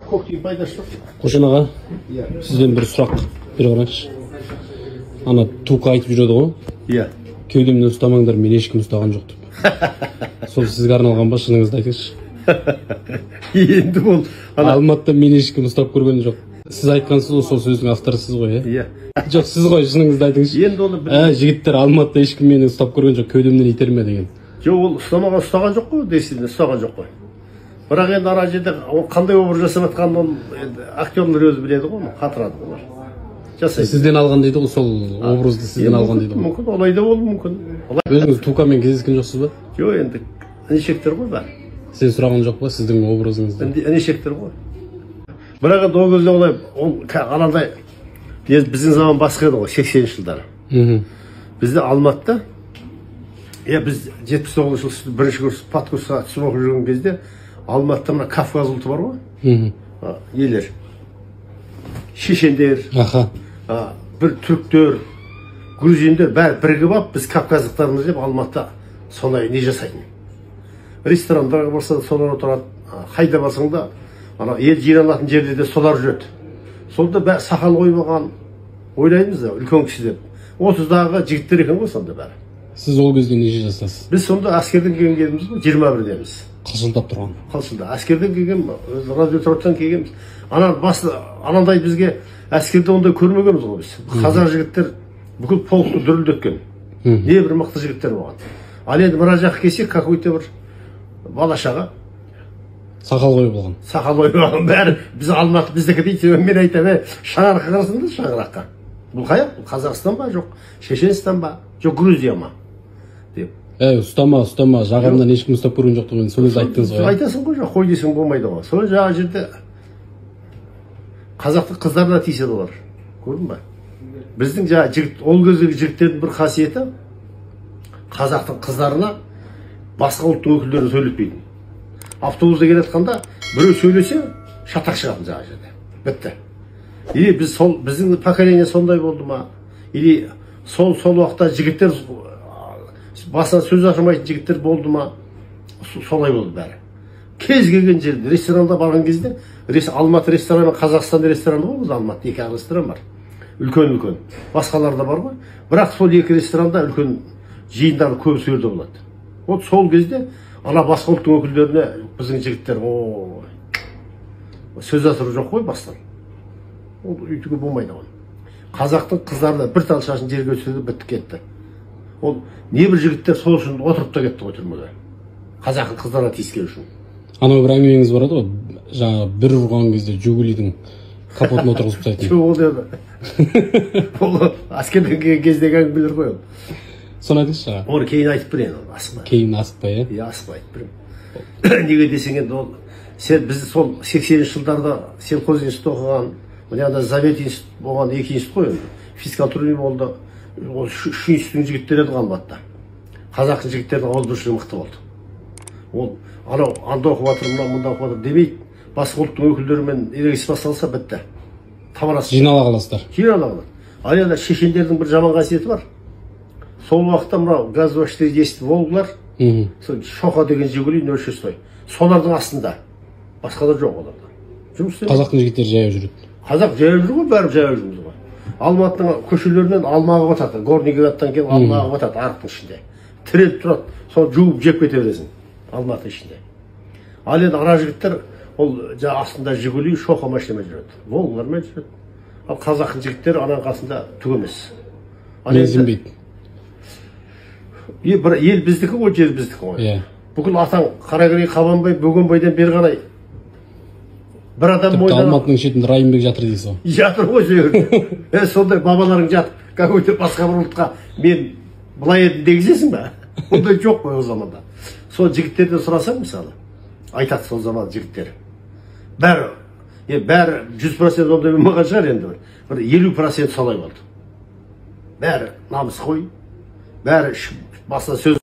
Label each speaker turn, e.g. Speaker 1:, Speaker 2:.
Speaker 1: Көктің пайдасы жоқ.
Speaker 2: Қошан аға,
Speaker 1: Иә.
Speaker 2: Сізден бір сұрақ бере қарайықшы. Ана Тука айтып жүреді ғой.
Speaker 1: Иә.
Speaker 2: Кеудемнен ұстамаңдар, мен ешкім ұстаған жоқ деп. Сол сізге арналған ба, шыныңызды айтыңызшы.
Speaker 1: Енді ол ана
Speaker 2: Алматыда мен ешкім ұстап көрген жоқ. Сіз айтқансыз ғой, сол сөздің авторы сіз ғой, иә?
Speaker 1: Иә.
Speaker 2: Жоқ, сіз ғой, шыныңызды айтыңызшы.
Speaker 1: Енді оны
Speaker 2: Ә, жігіттер, Алматыда ешкім мені ұстап көрген жоқ, кеудемнен итерме деген.
Speaker 1: Жоқ, ол ұстамаған, ұстаған жоқ қой, действительно ұстаған жоқ қой. Бірақ енді ана жерде ол қандай образ жасап жатқанын оны енді актерлар өзі біледі ғой, оны қатырады олар. Жасайды.
Speaker 2: Сізден алған дейді ғой, сол образды сізден алған дейді ғой.
Speaker 1: Мүмкін, олай да болуы мүмкін. Олай.
Speaker 2: Өзіңіз Тукамен кездескен жоқсыз ба?
Speaker 1: Жоқ, енді інішектер ғой бәрі.
Speaker 2: Сізден сұраған жоқ па сіздің образыңызды?
Speaker 1: Інішектер ғой. Бірақ енді ол кезде олай, ол анандай, енді біздің заман басқа еді ғой, 80-ші жылдары. Бізде Алматыда, иә, біз 79 жылы бірінші курс, подкурсқа түсіп оқып жүрген кезде Алматыда мына Кавказ ұлты бар ғой, нелер, шешендер, бір түріктер, грузиндер бәрі бірігіп алып, біз кавказдықтармыз деп Алматыда сондай не жасайтын. Ресторандарға барса да солар отырады, қайда барсаң да ана ел жиналатын жерде де солар жүреді. Сонда бәрі сақал қойып алған, ойлаймыз да, үлкен кісі деп. 30-дағы жігіттер екен ғой сонда бәрі.
Speaker 2: Сіз ол кезде неше жастасыз?
Speaker 1: Біз сонда әскерден келген кезіміз ғой, 21-деміз.
Speaker 2: Қылшылдап тұрған.
Speaker 1: Қылшылда. Әскерден келген, разведроттан келгенбіз. Ана басы, анандай бізге әскерде ондай көрмегенбіз ғой біз. Қазақ жігіттер бүкіл полкты дүрілдеткен. Не бір мықты жігіттер болған. Ал енді мына жаққа келсек, какой-то бір бала шаға
Speaker 2: сақал қойып алған.
Speaker 1: Сақал қойып алған бәрі біз Алматы біздікі дейді. Мен айтамын, шаңыраққа қарасың да, шаңыраққа. Бұл қаяқ? Бұл Қазақстан ба? Жоқ. Шешенстан ба? Жоқ, Грузия ма? Деп.
Speaker 2: Әй, ұстама, ұстама, жағамнан ешкім ұстап көрген жоқ деген сол кезде айттыңыз ғой.
Speaker 1: Айтасың ғой, жоқ, қой десең болмайды ғой. Сол жаңа жерде қазақтың қыздарына тиіседі олар. Көрдің ба? Біздің жаңа жігіт, ол кездегі жігіттердің бір қасиеті қазақтың қыздарына басқа ұлттың өкілдерін сөйлетпейтін. Автобуста келе жатқанда біреу сөйлесе, шатақ шығатын жаңа жерде. Бітті. Или біз сол, біздің поколение сондай болды ма? Или сол уақытта жігіттер басынан сөз ашылмайтын жігіттер болды ма? Солай болды бәрі. Кез келген жерде, ресторанда барған кезде, Алматы рестораны, Қазақстан рестораны ғой, біз Алматы екі ресторан бар. Үлкен-үлкен. Басқалар да бар ғой. Бірақ сол екі ресторанда үлкен жиындар көп сол жерде болады. Вот сол кезде ана басқа ұлттың өкілдеріне біздің жігіттер, ой, сөз асыру жоқ қой бастан. Ол өйтуге болмайды оны. Қазақтың қыздары да бір тал шашын жерге түсірді, бітті кетті. Ол небір жігіттер сол үшін отырып та кетті ғой түрмеге. Қазақтың қыздарына тиіскен үшін.
Speaker 2: Анау бір әңгімеңіз бар еді ғой, жаңа бір ұрған кезде Жигулидің капотын отырғызып тастайтын.
Speaker 1: Жоқ, ол еді. Ол әскерден келген кездегі әңгімелер ғой ол.
Speaker 2: Соны айтыңызшы аға.
Speaker 1: Оны кейін айтып берейін, ол асықпай.
Speaker 2: Кейін асықпай, иә?
Speaker 1: Иә, асықпай айтып беремін. Неге десең енді ол, сен біз сол 80-ші жылдарда сельхоз институты оқыған, мына анда Завет институт болған, екі институт қой енді. Физкультурный болды. Ол үш институттың жігіттері еді ғой Алматыда. Қазақтың жігіттерінің ауызбіршілігі мықты болды. Ол анау анда оқып жатыр, мынау мында оқып жатыр демейді. Басқа ұлттың өкілдерімен ерегіс басталса бітті. Табарасыз.
Speaker 2: Жинала қаласыздар.
Speaker 1: Жинала қалады. Ал енді шешендердің бір жаман қасиеті бар. Сол уақытта мынау газ 2410 Волгалар, сол Шоқа деген Жигули 06. Солардың астында. Басқа да жоқ оларда. Жұмыс істемейді.
Speaker 2: Қазақтың жігіттері жаяу жүреді.
Speaker 1: Қазақ жаяу жүр ғой, бәрі жаяу жүрміз ғой. Алматының көшелерінен алма ағып жатады. Горный градтан келіп алма ағып жатады арықтың ішінде. Тіреліп тұрады. Сол жуып жеп кете бересің Алматы ішінде. Ал енді ана жігіттер ол жаңа астында Жигули, Шоқа машинамен жүреді. Волгалармен жүреді. Ал қазақтың жігіттері ананың қасында түк емес.
Speaker 2: Менсінбейді.
Speaker 1: Бір ел біздікі ғой, жер біздікі ғой.
Speaker 2: Иә.
Speaker 1: Бүкіл атаң Қаракерей, Қабанбай, Бөгенбайдан бері қарай бір адам
Speaker 2: тіпті
Speaker 1: мойнына
Speaker 2: Алматының шетінде Райымбек жатыр дейсіз ғой.
Speaker 1: Жатыр ғой сол жерде. Сондай бабаларың жатып, какой-то басқа бір ұлтқа мен былай едім дегізесің ба? Ондай жоқ қой о заманда. Сол жігіттерден сұрасаң мысалы, айтады сол заман жігіттері. Бәрі, бәрі 100% ондай болмаған шығар енді бір. Бір 50% солай болды. Бәрі намыс қой, бәрі басына сөз